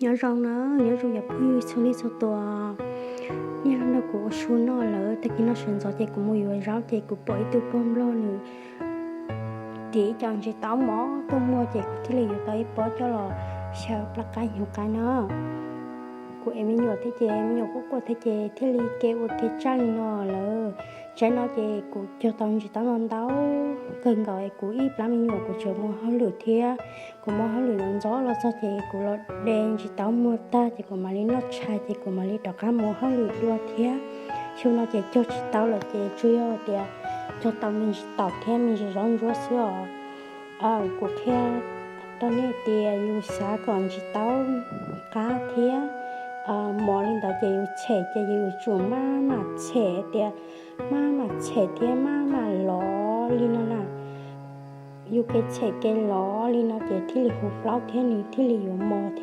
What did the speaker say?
Nyob zoo na, nyob zoo cov phooj ywg txhua leej txhua tus. Nej los nrog kuv ua su noj lawm, tag kis no sawv ntxov ces kuv mus yuav zaub ces kuv pom ib tug pog nplog nws ris ib co ntsis taub mos tuaj muag ces kuv thiaj li yuav tau ib pob coj los xyaw plab qaib hnyuv qaib no. Kuv ev me nyuam thiab ces me nyuam quaj quaj thiab ces thiaj li ke ua ke tsaj li no lawm. Tsaib no ces kuv cog tau ntsis taub no ntau kawg nkaus es kuv ib plab me nyuam kuv tseem muaj hauj lwm thiab. Kuv muaj hauj lwm ntxov los txog ces kuv los de ntsis taub muag tag ces kuv mam li noj tshais ces kuv mam li rov qab mus hauj lwm dua thiab. Xyoo no ces cog tsis tau lawm ces tsuas yog tias cog tau me ntsis taum thiab me ntsis zaub ntsuab xwb os. Kuv qhia rau nej tias yus xav kom ntsis taub qab thiab mos li ntawd ces yus tshem ces yus tsum maj mam tshem tias maj mam tshem thiab maj mam lov li no na. Yus kev tshem kev lov li no ces thiaj li huv plaub thiab nws thiaj li yuav mos